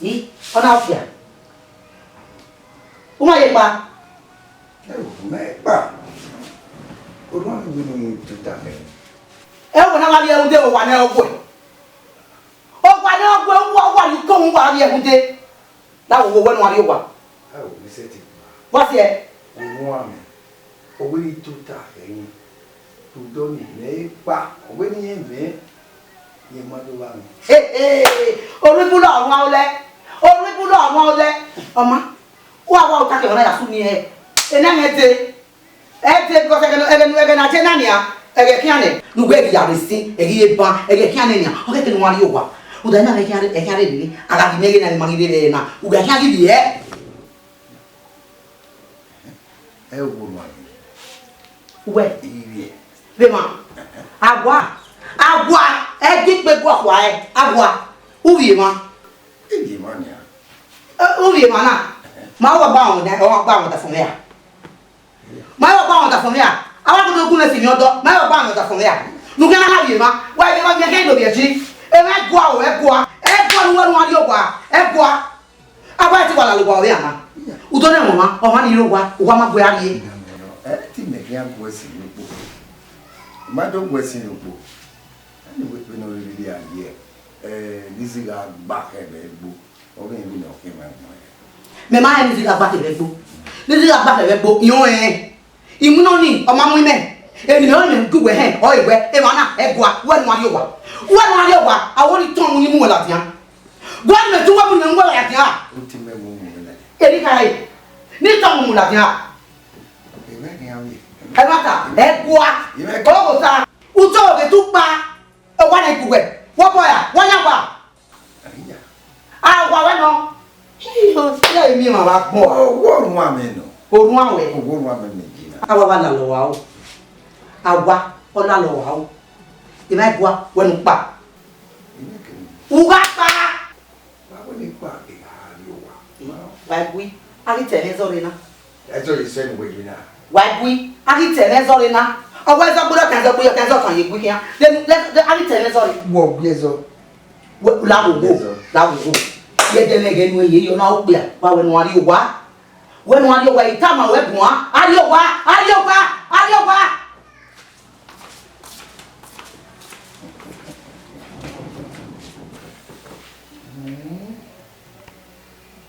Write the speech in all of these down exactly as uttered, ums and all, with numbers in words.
Ii, ọ na ọfia. U ma ye kpa? Ẹ o, mẹ kpa. Orhuan mwẹ wẹ ne I tota mẹ. Ẹ o, wẹ na gha rhie ẹre ude, owa nẹ ọ guẹ. Owa nẹ ọ guẹ, uwa, uwa rhie uko, uwa rhie ẹre ude. Na wo, wo, wẹ ne u gha rrie owa. Ẹ o, mẹ sẹtin. Wa siẹ. Orhuan mwẹ. Ọ wẹ ne I tota ẹre. Rhunmwuda ọnii, mẹ i kpa, ọ wẹ ne irẹn mwẹ, rẹn ma do vba mwẹ. Orhiọn ibulo ọmwa olẹ, orhiọn ibulo ọmwa olẹ. Ọ ma, wa wa ota ke ọna ya su ni hẹ. Ena mwẹ dee, ẹ dee, because ẹghẹ ne, ẹghẹ ne, ẹghẹ ne a je na nian, ẹghẹ khian nẹ. Ne uwẹ ghi ya rre sin, ẹ ghi ye ban, ẹghẹ khian nẹ nian, ọ khẹke ne u wa rrie owa. Uda na ẹghẹ khian rre, ẹghẹ khian rre rere, a gha ghi miẹn ẹghẹ na, ne ima ghi rre ẹre na, uwẹ khian ghi vbiẹ. Ẹ wo ma ghi. Uwẹ. Ivie. Vbe ma. Awa. Awa. Ẹ ghi kpe gu ọkhua ẹ. Awa. U vbiẹ emwa. Ivie ma nia. Ẹ, u vbiẹ emwa na. Ma wa gba wọn da, ọ gba wọn da fun mẹ ya. Ma wa gba wọn da fun mẹ ya. A wa kodo gu mẹ si ni ọdọ. Ma wa gba wọn da fun mẹ ya. Nu kẹ na na vbiẹ emwa. Wa vbiẹ emwa, vbiẹ kẹ do vbiẹ ji. Emwa ẹgua o, ẹgua. Ẹgua ne uwẹ ne u wa rrie owa. Ẹgua. Awa ti wa lalo owa ọvbehe na. Udọ nẹ ọmwa, ọmwa ni rre owa, owa ma gu ẹre rrie. Ẹ, te imẹ khian gu ẹre sin ye ukpo. I ma do gu ẹre sin ye ukpo. Anyway, vbene ọ rhirhi a ye, ẹ, ne I zigha gba khẹ vbe ẹgbo, ọ ghi vbe ne ọ khian mwẹ ẹgbọn ẹre. Mẹ ma hẹ ne I zigha gba khẹ vbe ẹgbo. Ne I zigha gba khẹ vbe ẹgbo, irẹn ọnrẹn. Iwinna ọnii, ọ ma mu imẹ. Emwi ne ọ rẹn gu wẹ hẹ, ọ re wẹ, emwa na, ẹgua, wẹ ne u wa rrie owa. Wẹ ne u wa rrie owa, a wẹ ne I tọn mu ne I mu wẹ ladian. Gu ẹre mẹ tu wẹ bu ne I mu wẹ ladian. U te mẹ mu mu wẹ ladian. Eri kha re, ne I tọn mu mu ladian. Emwa khian vbe. Ẹmwata, ẹgua, Emwa khian. Oghota, utọ oge tu kpa, owa na iku wẹ, wọ bọ ya, wọ yan wa. Iya. A wa wẹ nọ. Iyo, ya emi ma wa gbọ. Ọ, wọ orhuan mwẹ nọ. Orhuan wẹ. Ọ, wọ orhuan mwẹ mẹ ji na. A wa wa lalọ wa o. A wa, ọ lalọ wa o. Emwa ẹgua, wẹ ne u kpa. Emwa kẹ. U gha kpa. Wa wẹ ne I kpa, I gha rrie owa. Wa gui, a ghi ta ẹmwẹ zọ rre na. Ẹzọ rre sẹ ne uwẹ gui na. Wa gui, a ghi ta ẹmwẹ zọ rre na. Ọ wẹ ẹzọ gbe, ọ ta ẹzọ gbe, ọ ta ẹzọ kan ye gui khian. De, de, de, a ghi ta ẹmwẹ zọ rre. Wọ gui ẹzọ. Wẹ, la wo wo, Ẹzọ. La wo wo. Ye de lẹ ghe nu ye yo na okpia, wa wẹ ne u wa rrie owa. Wẹ ne u wa rrie owa, I tama wẹ guan. A rrie owa, a rrie owa, a rrie owa.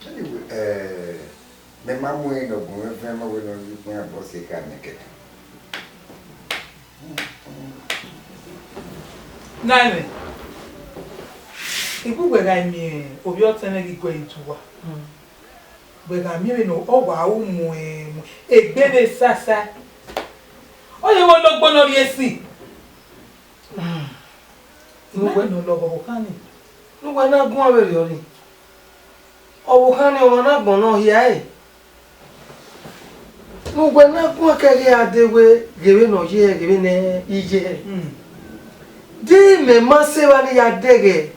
Anyway, eh, mẹ ma mu ẹre ne ọ gun mwẹ vẹn, ma wẹ ne ọ ghi kpẹn abọ sẹ ka mẹ kẹkan. Naimẹ, I gu wẹ gha miẹn ovbi ọtẹn mwẹ ghi gu ẹre ye uwa. Wẹ gha miẹn vbene ọ wa ru mu egbe vbe sasa. Ọ ye vbe ologbo ne ọ rhie esi. Ne uwẹ ne ọ lọghọ ọvbokhan ni. Ne uwẹ na guan vberriọ ni. Ọvbokhan ni ọmwa na gbọn ne ọ hia ẹre. Ne uwẹ na guan kẹ ghe a de wẹ ghe vbene ọ ye hẹ, ghe vbene I ye hẹ. De imẹ ma sẹ evba ne I ya dẹghe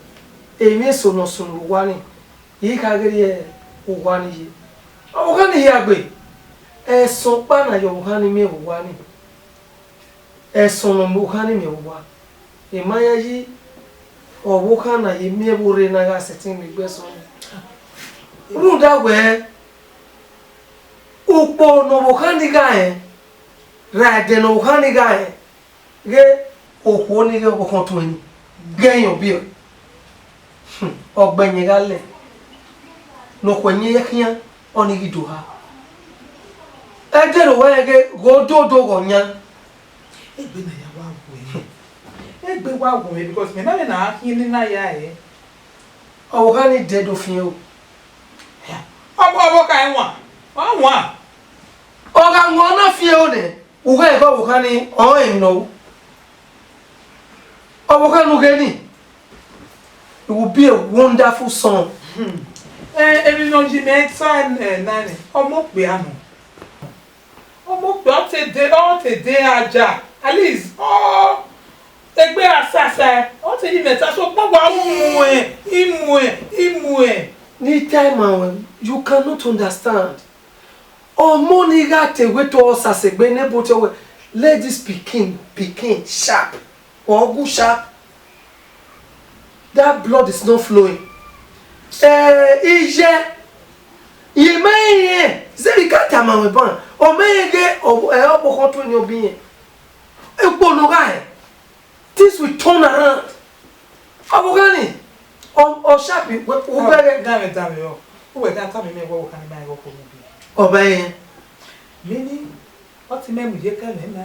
emwi eso ne ọ sunu vbe owa ni, I kha ghe rrie owa ni ye. Ọvbokhan ni hia gbe, ẹsọn ọkpa na ye ọvbokhan ni miẹn vbe owa ni. Ẹsọn ne ọvbokhan ni miẹn vbe owa, I ma ya yi ọvbokhan na ye miẹn vbe orre na gha sẹtin mu egbe ẹsọn ni. Rhunmwuda wẹẹ, ukpo ne ọvbokhan ni gha rẹn, ra ẹdẹ ne ọvbokhan ni gha rẹn, ghe okhuo ni ghe ọvbokhan tuẹn ni, ghe ẹyan ọbiẹ, hmm, ọgbẹyẹn gha lẹ, ne okhuo ẹyẹn khian, ọnii ghi do ha. Ẹdẹ ne uwẹ rẹn ghe, ghe ododo ghẹ ọ yan. Egbe na ya wa wu ẹre. Egbe wa wu ẹre because mẹ ma vbe na khian ne na ya ẹre. Ọvbokhan ni dẹ do fiẹn o. Ọvbokhan ẹwaẹn, ọ wan. Ọ gha wan, ọ na fiẹn o nẹ, u ghẹ ghe ọvbokhan ni, ọ rẹn emwi ne ọ ru. Ọvbokhan ne u ghe ni, you will be a wonderful son. Hmm. Eh, emwi ne ọ yi mẹ ta, eh, na nẹ, ọmọ okpia nọ. Ọmọ okpia ọ te de, ọ te de aja. At least, ọ, egbe asasa, ọ te yi mẹ ta, sokpan wa mu ẹn, I mu ẹn, I mu ẹn. Ni time, you cannot understand. Ọmọ ni gha te wẹ te ọ sasa egbe ne ebo te ọ wẹ, let this pikin, pikin sharp. Ọ gu sharp. That blood is not flowing. Eh, iye, ye ma rẹn, zẹvbe I ka tama ruẹ ban, ọ ma rẹn ghe ọ, ẹ, ọkpọkhọ tuẹ eni ọbiẹn. Ekpo ne ọ gha rẹn, things will turn around. Ọvbokhan ni, ọ, ọ sharp, wẹ, wẹ, wẹ, danmwẹ, danmwẹ, ọ, uwẹ gha tama mẹ wẹ ọvbokhan ni ma rẹn ghe ọkpọkhọ tuẹ eni ọbiẹn. Ọ ma rẹn. Meaning, ọ te mẹ mu ye kẹ mẹ ma.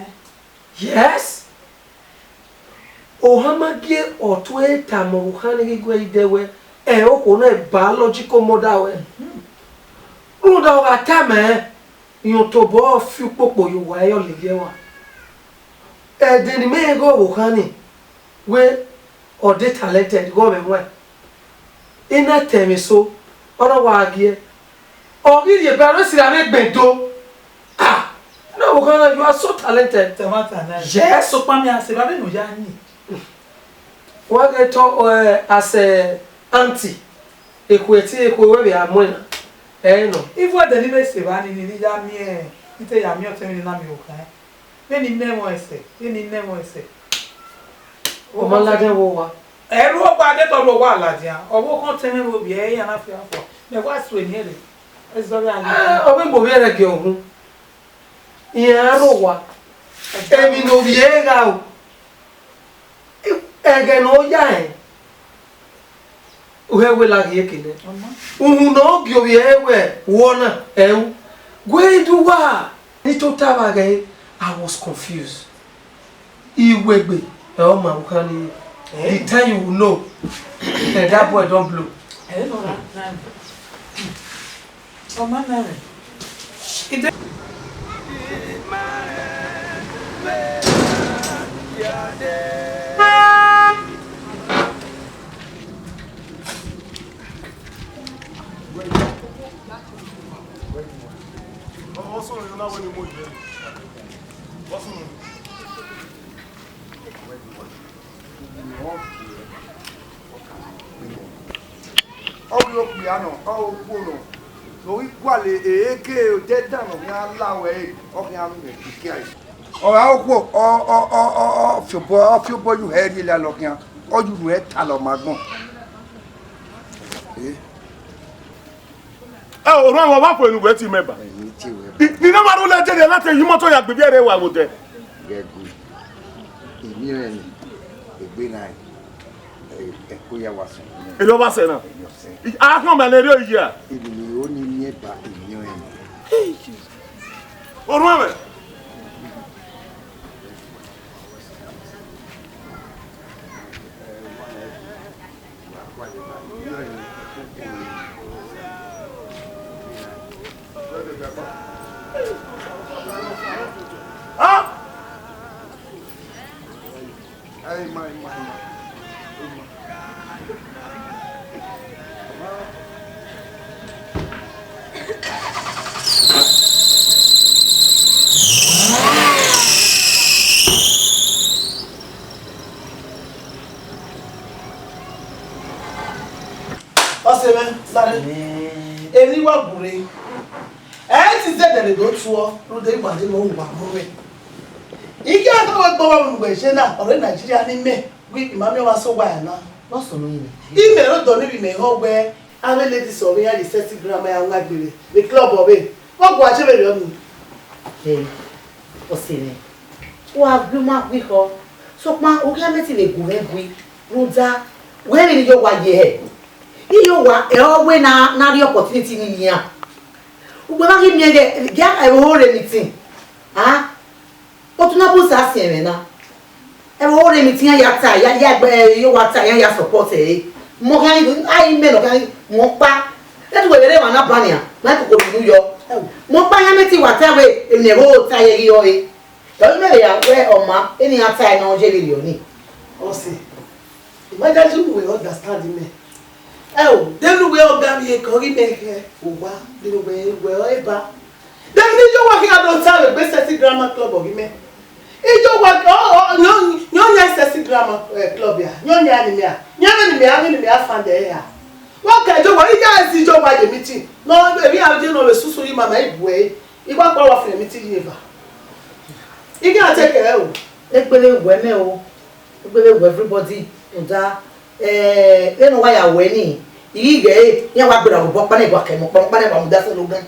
Yes. Ohan ma gie ọtuẹn tama ọvbokhan ni ghi gu ẹre dẹ wẹ, ẹ, okhuo na biological mother wẹ. Rhunmwuda ọ gha tama ẹn, rẹn tobọ fi ukpokpo ye uwa, ẹ, ọ lele ẹwa. Ẹdẹ ne imẹ ghe ọvbokhan ni, wẹ ọ de talented, ghe ọ mwẹ ẹwaẹn. I na ta ẹmwẹ eso, ọ na wa gie. Ọ ghi rhie ba ẹro sirra vbe egbe do. Ah, na ọvbokhan na, you are so talented. Tẹmwata na. Yes. Sokpan mẹ a sẹ evba vbene u ya yin. Wa ghẹ tọ, eh, as a aunty. Ekhue ẹtin, ekhue wẹ vbe a muẹn na. Ẹ nọ. Ivu ẹdẹ ne I vbe sẹ evba ni, ni, ni ya miẹn, I te ya miẹn ọtẹn vbene I na miẹn okhaẹn. Vbene I nẹ ẹmwẹ ẹsẹ, vbene I nẹ ẹmwẹ ẹsẹ. Ọ ma ladian vbe owa. Ẹ ru ọkpa de tọ ru owa ladian, ọvbokhan ọtẹn mwẹ vbe ovbi ẹre iran na fi afua, mẹ wa sue eni ẹre. Ẹ zọrọ a. Ah, ọ vbe gbe ovbi ẹre gie ọhun. Iran rre owa. Emwi ne ovbi ẹre gha ru. Ẹghẹ ne ọ ya rẹn, u hẹ wẹ la ghi eke nẹ. Uhunmwu ne ọ gie ovbi ẹre wẹ wọ na, ẹ ru. Wẹ i do wa? Ne I tota vbe a ghẹ, I was confused. I wegbe, ẹ, ọ ma ọvbokhan ni. The time you will know, eh, that boy don blow. Ẹ nọ ra, na. Ọ ma na rẹn. Ide. Ọ ghi okpia nọ, ọ okhuo nọ, ne ọ ghi gualọ eke odẹ dan ne ọ khian la ruẹ ẹre, ọ khian ru mwẹ kikẹe. Ọ gha okhuo, ọ, ọ, ọ, ọ, ọ fiobọ, ọ fiobọ ye uhẹ rhie la lọ khian, ọ ye unu ẹre talọ ma agbọn. Eh. Ẹ, orhuan mwẹ, ọ vba fo enu wẹ tie mẹ ba? Ẹ, ne I tie wẹ ba. Ni, ni na ma rhulẹ dede na te yi imọto ya gbe ivbi ẹre wa vbe odẹ. Ghẹ gu, emiọnrẹn ni, egbe na, ẹ, ẹko ya wa sẹ. Erriọ ọba sẹ na. Erriọ sẹ. A khọn mẹ ne erriọ yi a. Emwi ne I ro ni miẹn ba, emiọnrẹn ni. Orhuan mwẹ. Ọse mwẹ, lare. Emwi wa gure. Ẹ i te zẹdẹ vbe do tuọ, rhunmwuda iwade ne ọ wu uwa mu mwẹ. I ghi a gha wẹ gbe ọmwa vbe uwẹ ye na, ọre Nigeria ne imẹ, wẹ ima miẹn ọmwa sẹ owa ya na. What's on you? Imẹ rre odọ ni vbe imẹ họn wẹ avbe ladies ọvbe iran ye sexy grammar ya wan egbe vbe, vbe club ọvbe. Vbe ọgua je vberriọ ni? Ẹ, ọse mwẹ, wa gbe ima gbe khọ, sokpan u khian mẹ te vbe gu mwẹ gui, rhunmwuda wẹ vbene I yo owa ye hẹ. I yo owa, ẹ, ọ wẹ na, na rhie opportunity ni nian. Ugbẹn na ghi miẹn ghẹ, ghẹ ẹvbo ho rre meeting. A, otu na bu sa siẹn mwẹ na. Ẹvbo ho rre meeting iran ya ta, ya, ya gbe, ẹ, I yo owa ta, iran ya support ẹre. Mọ khian, a, imẹ nọ khian, mọ ọkpa. Etu wẹ vbe rre emwa na ban nian, ma koko nunu yọ. Mọ ọkpa iran mẹ te wa ta wẹ, emwi ne ẹvbo ho ta ye ghi rọre. Ẹ, ọ i mẹ vbe ya wẹ ọ ma, eni iran ta ẹre ne ọ ye vberriọ ni. Ọse, I ma yayi wẹ understand imẹ. Ẹ o, de ne uwẹ ọga vbe eke ọghe imẹ hẹ owa, de ne uwẹ wẹ ọre ba. De ne I yo owa khian do ta vbe egbe sexy grammar club ọghe imẹ. I yo owa, ọ, ọ, yọn, yọn yan sexy grammar, eh, club ya. Yọn yan ni mẹ a. Yọn vbe ni mẹ a, vbe ni mẹ a fan de ya. Wa ka I yo owa, I ya zi I yo owa ye meeting. No, emwi a je nọ vbe susu yi mama I bu ẹre. I wa kpa wa fan meeting yi eva. I ghi a take care o. Egbele wẹ mẹ o. Egbele wẹ everybody. Rhunmwuda, eh, vbene ọ wa ya wẹ ni, I ghi ghee, iran wa gberra vbe obọ ọkpa na, wa kẹ mẹ ọkpa, ọkpa na wa mudia sẹ logan.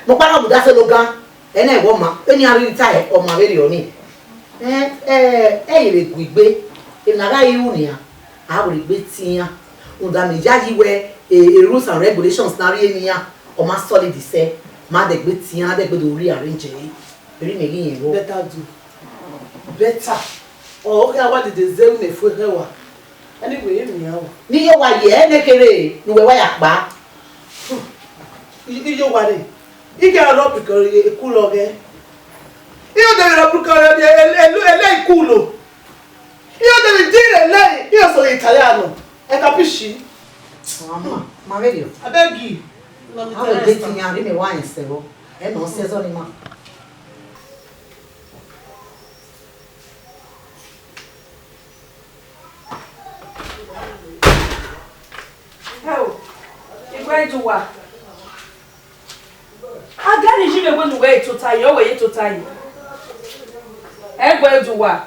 Mẹ ọkpa na mudia sẹ logan, ẹ na ẹghẹ ọ ma, vbene iran rhirhi tae, ọ ma vberriọ nii. Ẹ, ẹ, ẹ i re gu igbe, emwi ne a gha ru nian, a wẹ egbe te iran. Rhunmwuda ne I yayi wẹ, e, e rules and regulations ne a rhie ne iran, ọ ma solid sẹ, ma dẹ egbe te iran, a dẹ egbe do rearrange ẹre. Erriọ imẹ ghi rẹn vbọ. Better do. Better. Ọ, ọ khian wa dede zẹ vbene efu ekhẹ wa. Anyway, emwi nian wa. Ne I ye owa ye, ẹnẹ kherhe ne uwẹ wa ya kpa. I, I ye owa re. I ke rọ bikọ eku lọ ghẹ. I yo de rọ bikọ ẹlẹ, ẹlẹ, ẹlẹ eku lo. I yo de di rẹ lẹ, I yo so ye taya nọ. Ẹ ka pishi. Mama, ma vberriọ. Abeg you. A wẹ egbe te iran, rhie mẹ wa rẹn sẹ vbọ. Ẹ nọ si ẹzọ ni ma. Heo, I gua iduwa. A ga ne Ijime wẹ ne uwẹ i tota yi, ọ wẹ ye tota yi. Ẹ gua iduwa.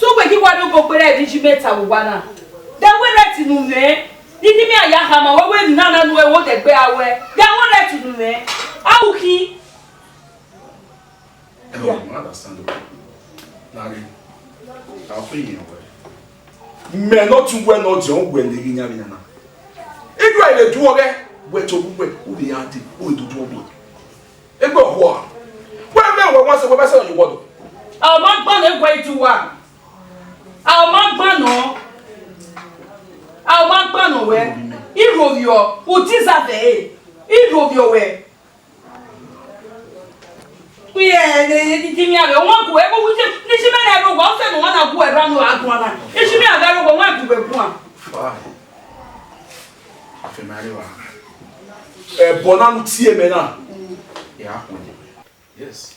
So wẹ ghi wa rhie obọ gberra ne Ijime ta vbe owa na. Dẹ wẹ rẹtin ne u mwẹ, ne Ijime a ya khama wẹ wẹ emwi na na ne uwẹ wẹ odẹ gbe a wẹ. Dẹ wẹ rẹtin ne u mwẹ. A ru khin. Ẹ, I understand. Na ghe, a fe yin wẹ. Mẹ ne ọ tu wẹ ne ọ diọn wẹ ne ghi yan vbe nana. Iduwa vbe du ọghẹ, wẹ tobọ uwẹ, u vbe ya dee, u vbe dudu ọgbọ. Egbe ọkhua. Wẹ mẹ wẹ wan sẹ, wẹ ma sẹ nọ ye uwọdọ. A ma gban nọ egua iduwa. A ma gban nọ. A ma gban nọ wẹ. I rhovbiọ, u deserve ẹre. I rhovbiọ wẹ. Iye, ne, ne, ne, ne, ne, ọmwa gu ẹvbo wu je, ne Ijime na rre owa, ọ sẹ ne ọmwa na gu ẹra nọ a guan na. Ijime a gha rre owa, ọmwa gu ẹre guan. Fine. Afẹn ma rre wa. Ẹbọ na ne u tie mẹ na. Ya khuẹn. Yes.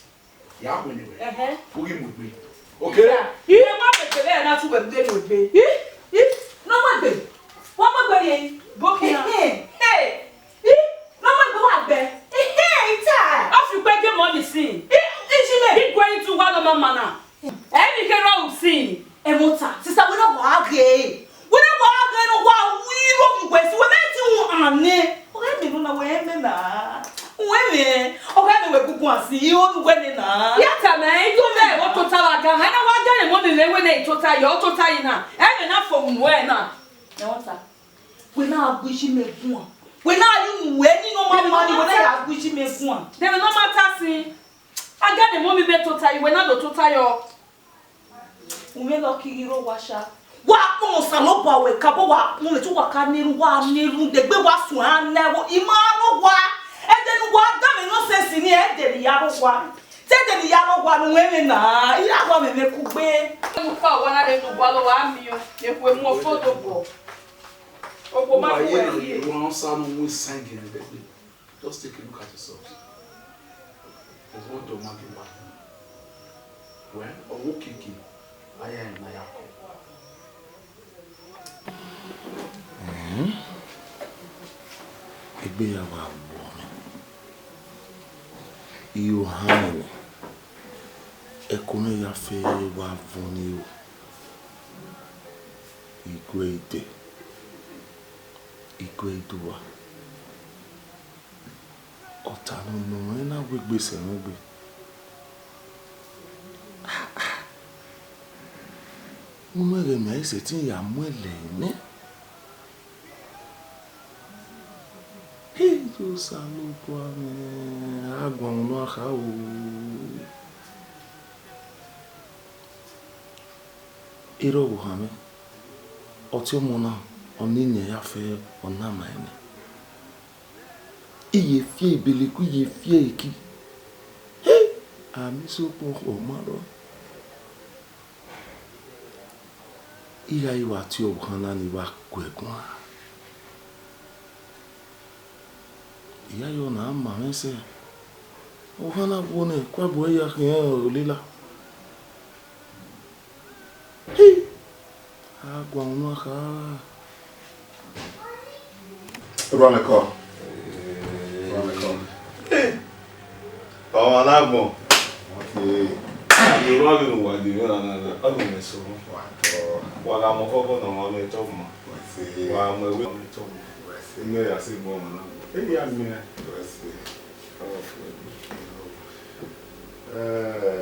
Ya khuẹn wẹ. Ẹhẹn. U ghi mu egbe. Okay? Iye ma bẹgẹ vbe na tu wẹ gbe mu egbe. Ih, ih, ne ọ mu egbe. Wa mu egbe rhie. Bọkina. Ehe, he. Ih, ne ọ mu egbe wa gbe. Ehe, ita. Ọ fi ukpe gie mọ ni sin. Ih, Ijime. Igwe itu wa nọ ma mana. Ẹ ni kherhe ọ sin. Ẹmwata, sista, wẹ na wa ghe. Wẹ na wa ghe ne wa wi ro mu wẹ si, wẹ mẹ ti wu ane. Ọghe mẹ nọ na wẹ mẹ na. Wẹ mẹ, ọghe mẹ wẹ gugu asi, I ho nu wẹ nẹ na. Ya ta mẹ, I do mẹ, ọ tota wa ga, ẹ na wa ga ne mọ mi mẹ wẹ nẹ I tota yọ, ọ tota yi na. Ẹ mẹ na fo mu wẹ na. Ẹmwata. Wẹ na gu Ijime guan. Wẹ na yu nu wẹ ni nọ ma ma ni, wẹ na ya gu Ijime guan. Dẹ mẹ nọ ma ta sin. A ga ne mọ mi mẹ tota yi, wẹ na do tota yọ. Umwẹ lọ kighi rre owa sha. Wa kpọnmwẹ Osanobua wẹ kabọ wa kpọnmwẹ te uwa ka ne erhunmwu, wa ne erhunmwu, degbe wa suẹn a na ẹvbo, I ma rre owa. Ẹdẹ ne uwa danmwẹ nonsense ni, ẹdẹ ne I ya rre owa. Te ẹdẹ ne I ya rre owa ne uwẹ mwẹ na, I ya wa mwẹ mwẹ kugbe. Ẹmwata wa na rre ne uwa lọ wa miẹn, ekhue mu ọfo do bọ. Okhuo ma Uwa ye khuẹ na rhie. Ye wa sa ne ọ mu isan gele bẹgbe. Just take a look at yourselves. There's what the man give back. Well, ọvbokiekie, a ya rẹn ne a ya kọ. Ẹhẹn. Egbe ya wa wọ mwẹ. I ho ohan mwẹ. Ẹko mwẹ ya fe wa vọn ni ro. Igwe idẹ. Igwe iduwa. Ọ ta nọ nọ mwẹ na wegbe sẹ mwẹ gbe. Unu ẹghẹ mẹ i sẹtin ya mu ẹlẹ nẹ. He, Osanobua mwẹ, a guan unu a kha o. Erha ọvbokhan mwẹ, ọtiọmọ na, ọ ne iyẹn ya fe, ọ na ma ẹmwẹ. I ye fi ẹre ibeleku, I ye fi ẹre eki. He! A miẹn sokpan ọ ma rrọọ. I gha i wa tie ọvbokhan na ni wa gu ẹre guan. I gha yọ na ma mwẹ sẹ. Ọvbokhan na wo nẹ, ku abọ ẹre ya khian olela. He! A guan unu a kha. Run the call. Run the call. Hey! Ọmwa na agbọn. Okay. Erha ghi ne uwa ye emwi na na, ọ ghi mwẹ sẹ ọmọ. Wa gha mu ọkhọkhọ ne ọmwa mwẹ tọ ma. Wa mu ẹvbo ne ọmwa mwẹ tọ ma. Imẹ ya sẹ egbe ọmwa na. Eni a miẹn. Eh,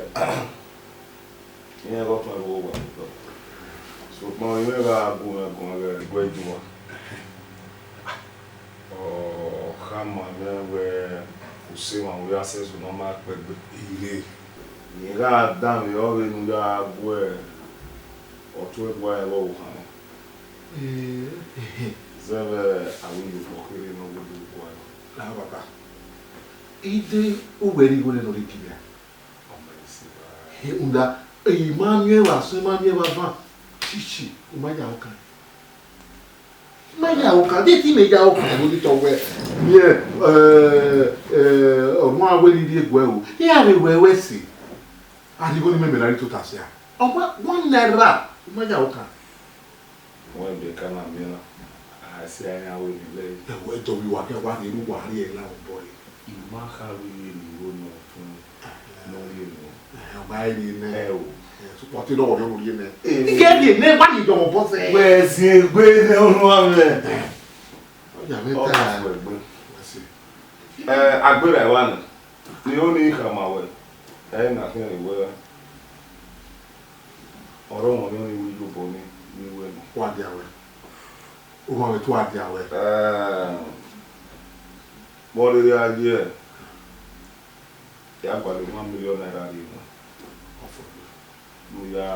iran ghe ọkpan vbe owa otọ. Sokpan imẹ gha gu mwẹ guan ghẹ ẹguẹ ijuan. Ọ khama mwẹ wẹẹ, usemwa vbe ya sẹ ẹzọ ne ọ ma kpẹgbe. Ire, ne I gha danmwehọ vbene u ya gu ọtuẹn gua rẹn vbe ọvbokhan mwẹ. Zẹvbe avbe iyobọ kherhe ne ọ gu do gua rẹn. Na baba, ide uwẹ rhie igho nẹ ne ọ rhie gie mwẹ ra? Ọmọ esi ba. He, rhunmwuda, I ma miẹn vbe asọn, I ma miẹn vbe avan, chichi, u ma ya okan. Ma ya okan, de te imẹ ya okan vbe odẹ otọ wẹ, miẹn, eh, eh, ọmọ a wẹ ne I rhie guẹ o, iran vbe wẹ wẹ ẹse, a rhie igho ne imẹ, mẹ na rhie tota sẹ a. Ọmọ one naira, u ma ya okan. Wẹ ebe ka na miẹn na, a sẹ iran wẹ ne lẹ. Ẹwẹ, dọvbi wa khian wa rhie ne uwa rhie la obọ re. I ma kha vbe rhie ne igho ne ọ tọn ne ọ rhie nẹ. Ẹ, ọ ma rhie nẹ. Ẹ o. Ẹ, sokpan ọ te nọ wẹ ọ rhie nẹ. Ẹ. I ke rhie nẹ, wa ni dọmọ obọ sẹ. Wẹ ziengbe nẹ ọnua mwẹ. Ọ ya mwẹ ta. Ọ gha fu ẹgbe. Ẹ, agbera ẹwa nẹ, ne I ho ne I khama wẹ, ẹ na khian re wẹ, ọrọmwẹ ọnii ọnii wẹ iyobọ ni, ni wẹ nọ. Wa dia wẹ. Uwa mwẹ tu a dia wẹ. Ẹ, vbe ọ rere a ye, ya gualọ one million naira rhie nọ. Ọfọ. Ne u ya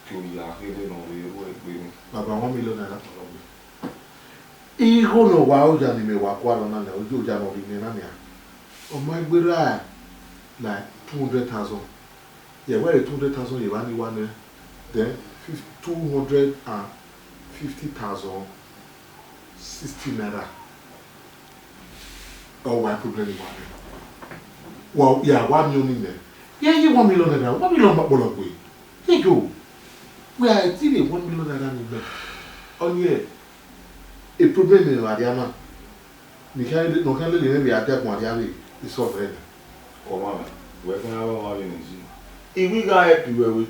ke oya kherhe ne ọ vbe ru egbe ni. Baba, one million naira kpọlọ gbe. Igho ne ọ wa oya ne imẹ wa kua nọ na nia, ojo oya ne ọ rhie nẹ na nia. Ọ ma gberra like two hundred thousand. Yẹ wẹ re two hundred thousand ye evba ni wa nẹ, then fif-, two hundred and fifty thousand, sixty naira. Ọ wa problem ni wa nẹ. Wa ya wa miẹn ọnii nẹ. Yẹ ye one million naira, one million ma kpọlọ gbe. He yo, wẹ a ti rhie one million naira ni mẹ. Ọnii e problem ne a rhia na. Ne ọ khian lele mwẹ vbe a dia agbọn arria vbe isọvbe nẹ. Ọmwa mwẹ, wẹ khian avbe ọmwa vbe ne ji. I wi gha help ruẹ vbe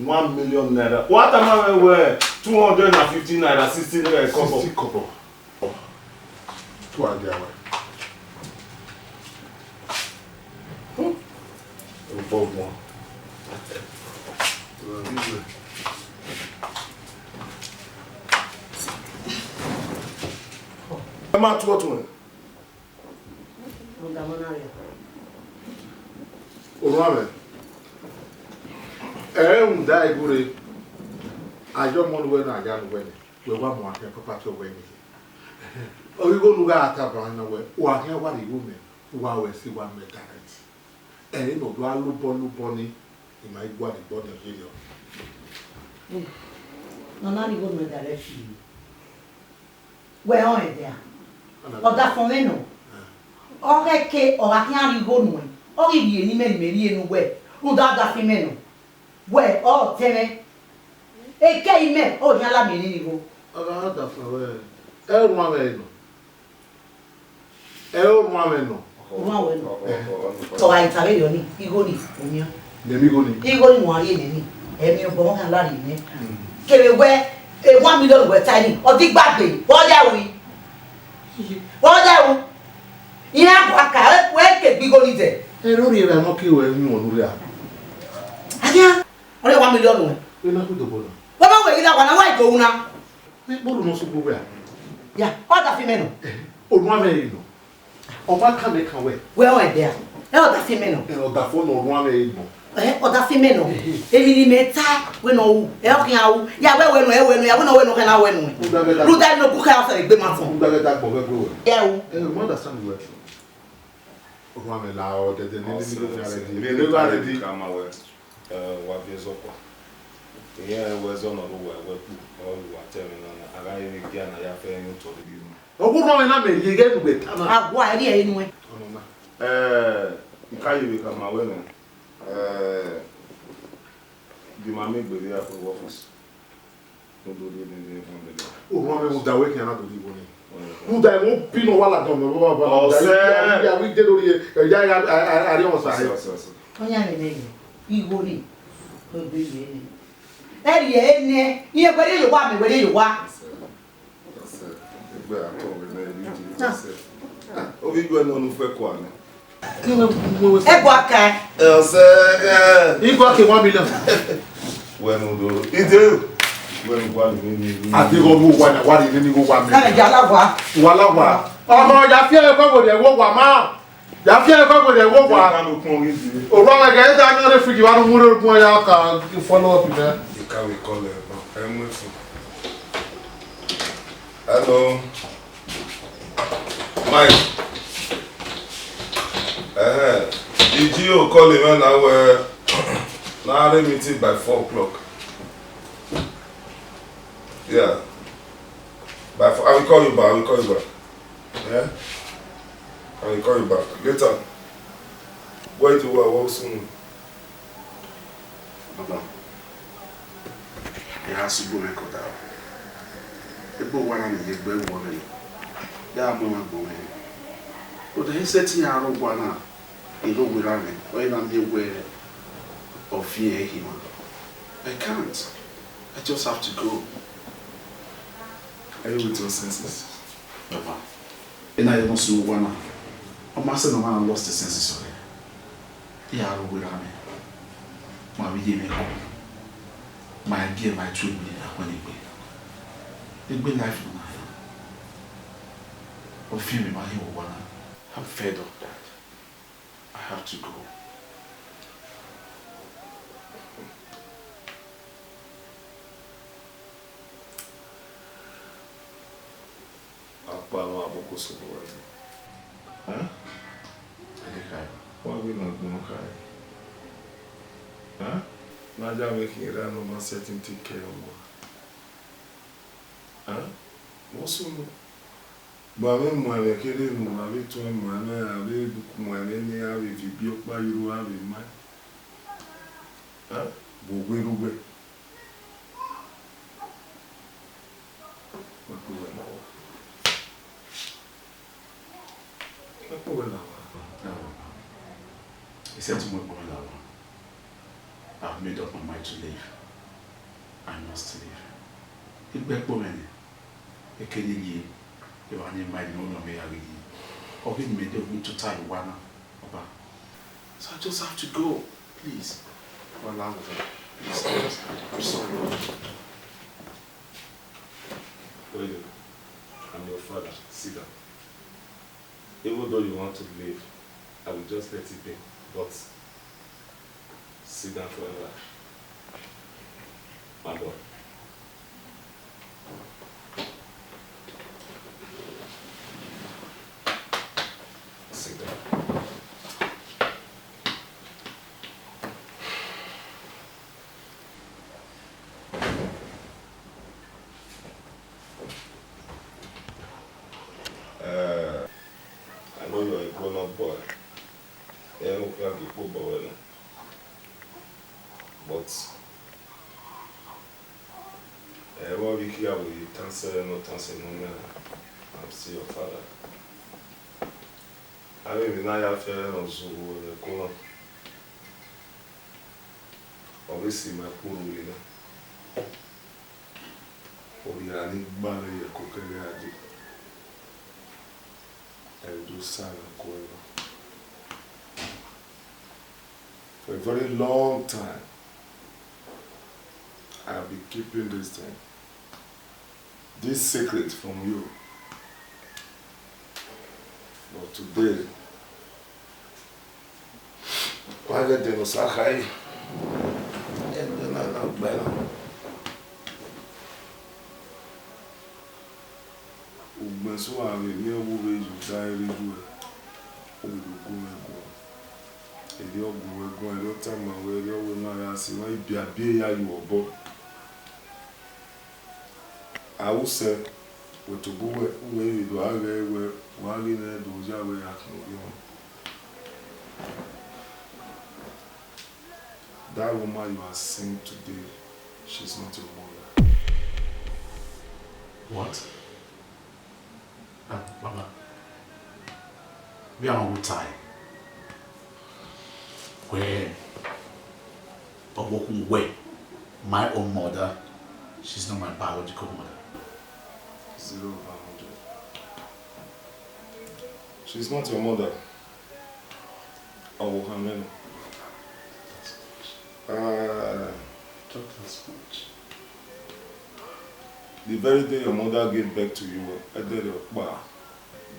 one million naira. Wa tama mwẹ wẹ two hundred and fifty naira, sixty naira kọbọ. Sixty kọbọ. Tu a dia wẹ. Hmm. Obọ gbọn. Ẹ ma tuẹ ọtuẹn. Orhuanmwẹ, ẹ i rhunmwuda igho rre, a ya ọmọ ne uwẹ na, a ya ne uwẹ nẹ, wẹ wa mu akhian property ọwẹ ni. Ọ ghi igho ne u gha ta ban na wẹ, uwa khian wa rhie igho nẹ, uwa ru ẹse, wa mẹ direct. Ẹre ne ọ do a lobọ lobọ ni, I ma i gualọ egbe ọnii ọ ye rriọ. Ne ọ na rhie igho nuẹn direct. Wẹ rẹn ọnrẹn dia? Ọdafẹn mwẹ nọ. Ọ ghẹ ke ọ gha khian rhie igho nuẹn, ọ ghi rhie ne imẹ ne imẹ rhie ne uwẹ, rhunmwuda ọdafẹn mwẹ nọ. Wẹ ọ tẹn mwẹ. Eke imẹ ọ khian la miẹn nene igho. Ọ gha ọdafẹn wẹ, ẹ i orhuanmwẹ nọ. Ẹ i orhuanmwẹ nọ. Orhuanmwẹ nọ. Te ọ gha ta vberriọ ni, igho ni, u miẹn. Nene igho ni. Igho ni wa rhie nene, ẹ miẹn obọ khian la rhie nẹ. Kevbe wẹ, e one million wẹ ta ni, ọ digbagbe, vbe ọ ya ru? Vbe ọ ya ru? Iran gua ka, wẹ ke gbe igho ni dẹ. Ẹ rhie evba nọ ke wẹ rinmwian unu rria. Adia, ọ rhie one million wẹ. Ena ku dobo na. Wẹ ma wẹ ghi la wa na, wa i do ru na. Vbe kpọlọ nọ sokpan wẹ a? Ya, ọdafẹn mwẹ nọ. Orhuanmwẹ i nọ. Ọ ma kan mẹ kan wẹ. Wẹ rẹn ọnrẹn dia? Ẹ ọdafẹn mwẹ nọ. Ẹ, ọdafẹn nọ, orhuanmwẹ i nọ. Ẹ, ọdafẹn mwẹ nọ. Emwi ne imẹ ta wẹ ne ọ ru, ẹ ọ khian ru. Ya wẹ wẹ nọ, ẹ wẹ nọ, ya wẹ ne ọ wẹ nọ, ọ khian na wẹ nọ. Rhunmwuda ne ọ gu khẹ ọsẹ egbe ma tọn. Rhunmwuda ghẹ da gbọ vbe ẹgbẹ wẹ. Ẹ o. Ẹ, u ma understand wẹ. Orhuanmwẹ la ọ dẹdẹ ne ne mi do khian rẹdi. Rhunmwuda rẹdi. Ẹ, wa viẹ zẹ ọkpa. Irẹn wẹ zẹ ọnọre uwa ẹwẹ kpo, ọ ru uwa ta ẹmwẹ na, a gha re vbe gia na ya fe ẹre otọ rhie unu. Ọ gu orhuanmwẹ na mẹ rhie ighẹ ne uwẹ ta na. A gua ẹre ẹre nuẹn. Ọnọ na. Ẹ, I ka ye vbe khama wẹ nẹ, ẹ, de ima miẹn egbe rhie a khuẹ vbe office. Ne u do rhie nene one million. Orhuanmwẹ, rhunmwuda wẹ khian na do rhie igho nẹ. Rhunmwuda ẹmwẹ obi ne ọ wa ladian mẹ vbe ọba. Ọsẹ. Ya vbe ide do rhie, ẹ, ya, ya, a, a, a rhie ọmọ sa. Ọsẹ, ọsẹ, ọsẹ. Ọ yan nene ẹre. Igho ni, no do ye ni. Ẹ rhie nẹ, iye wẹrẹ ye owa, mẹ wẹrẹ ye owa. Egbe atọ vbe nẹ, ẹ rhie. Ovbi igwe nọ ne u fẹ kua nẹ. Ẹgua kae. Ẹ, ọsẹ, ẹ. Igua ke one million. Wẹ ne u do. Ide. Wẹ ne u gua ni, ni, ni. A deghẹ ọ vbe owa na, wa rhie nene igho owa mẹ. Nana, ya la wa. Wa la wa. Ọmọ, ya fi ẹkọ wẹ rẹ igho owa ma. Ya fi ẹkọ wẹ rẹ igho owa. Ẹ ka lo kpọn ghi di. Owa mẹ gẹ, ẹ da yọn rre fridge, wa nu mu rre ogun ya ka follow up mẹ. Ika we call ẹ, ẹ mu fun. Hello. Mike. Eh, the G O call him now, uh, now I meeting by four o'clock. Yeah. By four, I will call you back. I will call you back. Yeah? I will call you back. Later. Where do you work? Work soon. Baba, ya sẹ ugbẹn mwẹ kọta. Egbe owa na ni ye egbe ẹvbo mwẹ. Ya mu emwa agbọn mwẹ. Rhunmwuda, I sẹtin ya rre owa na, I rre owa erha mwẹ, ọ i na miẹn wẹ ọ viẹn ẹre hin mwa. I can't. I just have to go. Are you with your senses? Baba, ena ye ne ọ sunu owa na. Ọ ma sẹ ne ọ ma lost the senses already. I ya rre owa erha mwẹ, ma vbe ye mwẹ kọ, ma gie ma tu egbe na khuẹn egbe. Egbe life nọ na ya. Ọ fian mẹ ma he owa na. I'm fed up, Dad. I have to go. Akpa mwẹ abọ ke oso vbe uwẹ. Ẹ? Ẹ kha. Wa ghi na gbọn kha. Ẹ? Ne a ya mwẹ khian erha ne ọ ma sẹtin take care ọmọ. Ẹ? Vbọ sunu? Gba mwẹ mu ẹmwẹ kherhe ne uwa vbe tuẹn mu ẹmwẹ, a vbe mu ẹmwẹ ne a vbe viọ ibiọkpa ye uru a vbe ma. Ẹ? Vbe uwẹ rre uwẹ. Wẹ kpe wẹ la owa. Wẹ kpe wẹ la owa. I said to my brother, I've made up my mind to leave. I must leave. Egbe ẹkpo mwẹ nẹ, ekene ye, evba ne ima nọ nọ mẹ ya ghi ye. Ọ ghi mẹ de win tota ye owa na, Baba. So I just have to go, please. Baba, allow me. Please, I'm sorry. Oye, I'm your father. Sit down. Even though you want to leave, I will just let it be. But sit down forever. My boy. Sit down. Uh, I know you're a grown-up boy. Ẹ i khian ghi kpo obọ ruẹ nọ. But, ẹ, vbe ọ rhie ikhiẹ vbe tansẹ ne ọ tansẹ ne ọ miẹn, I'm still your father. Avbe emwi ne a ya fian ẹre ne ọ zẹ vbe ẹko na, ọ vbe si ima kpurhu rre nẹ. Orhiọn ni gba mwẹ ye ẹko kẹghe a dee, ẹ i do sa mwẹ ẹko ẹre. For a very long time, I've been keeping this thing, this secret from you. But today, wa ghẹ ẹdẹ ne Osa kha ẹre, ẹdẹ na na gba na. Ugbẹn sẹ uwa vbe miẹn vbe u vbe ye odaro rre iruẹ, u vbe do gu mwẹ guan. Erriọ gu mwẹ guan, erriọ tama wẹ, erriọ wẹ ne a ya si, wa ibiabi ya ye obọ. Ausẹ, wẹ tobọ uwẹ, uwẹ vbe do gha ghẹ wẹ, wa ghi nẹ do ya wẹ ya khian ovbi ọmwa. That woman you are seeing today, she's not your mother. What? Ah, Baba, where am I tie? Where? Ọvbokhan wẹ, my own mother, she's not my biological mother. Zero over hundred. She's not your mother. Ọvbokhan mwẹ nọ. Uh, talk as much. The very day your mother gave birth to you, ẹdẹrriọ ọkpa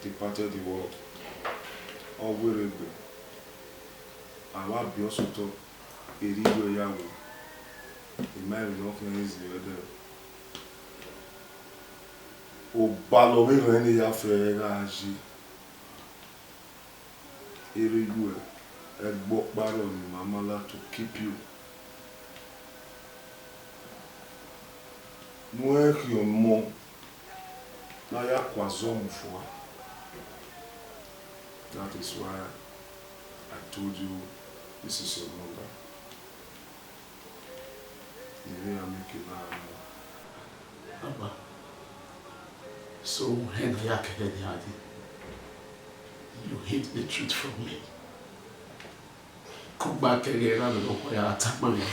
departed the world. Ọ werriegbe. A wa biẹ ọse otọ, erha iyuẹ ya ru. I ma emwi ne ọ khian zẹ vbe ẹdẹrriọ. Obalọ vbe rẹn ne ya fẹ gha ye. Erha iyuẹ, ẹgbẹe ọkpa rrọọ ne ima ma la to keep you. Ne u rẹn khian ọmọ ne a ya kua zọmọ fua. That is why I told you this is your mother. Ivbi iran miẹn eke na mu. Baba, so uhẹn ne a ya kẹrẹ nian dee? You hid the truth from me. Kugba kẹghẹ erha mwẹ nọkhua ya tama mwẹ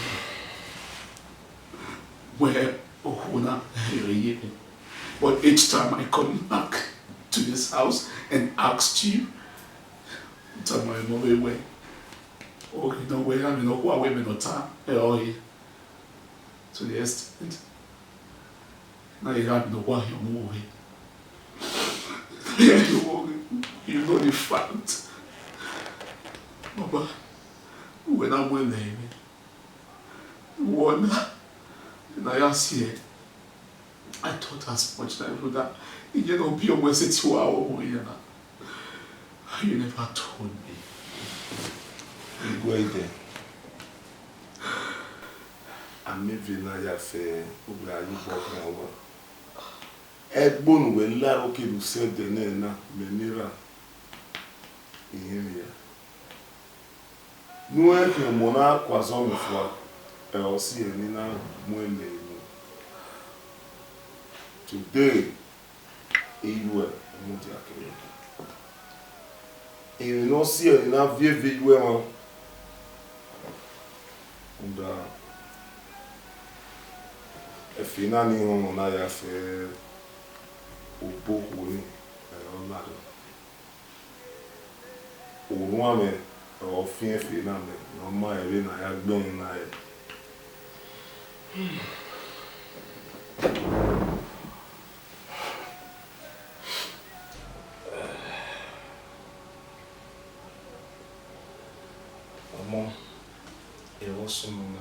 wẹẹ okhuo na rẹn ye mwẹ. But each time I come back to this house and asked you, u tama mwẹ vbe wẹẹ, ọ ghi nọ wẹẹ erha mwẹ nọkhua wẹẹ ẹmwẹ ne ọ ta ẹre ọre. To the extent na erha mwẹ nọkhua hin ọmọ vbe. You know the fact. Baba, uwẹ na mu ẹmwẹ mwẹ. Uwẹ na, na ya siẹ. I thought as much, na brother. Iye ne ọ biẹ ọmọ ẹse te uwa ọmọ iran na. You never told me. Igwe ide. Ameve na ya fẹ uwẹ a ye obọ khian owa. Ẹgbo ne uwẹ la aro kevbe usẹ ẹdẹ nẹ na, mẹ ne erha, I rẹn mwẹ ya. Ne u rẹn khian ọmọ na kua zọmọ fua, ẹ, ọ si ẹre ne I na mu ẹmwẹ unu. Today, iyuẹ mudia kẹrẹ. Emwi ne ọ si ẹre ne I na viọ eve iyuẹ mwa. Rhunmwuda, ẹfe na ni họn na ya fẹ obọ okhuo ni, ẹ, ọ lare. Orhuanmwẹ ọre ọ fian ẹfe na mẹ ne ọ ma rẹn vbene a ya gbe ẹre na rẹn. Ọmọ, ẹvbo sunu na.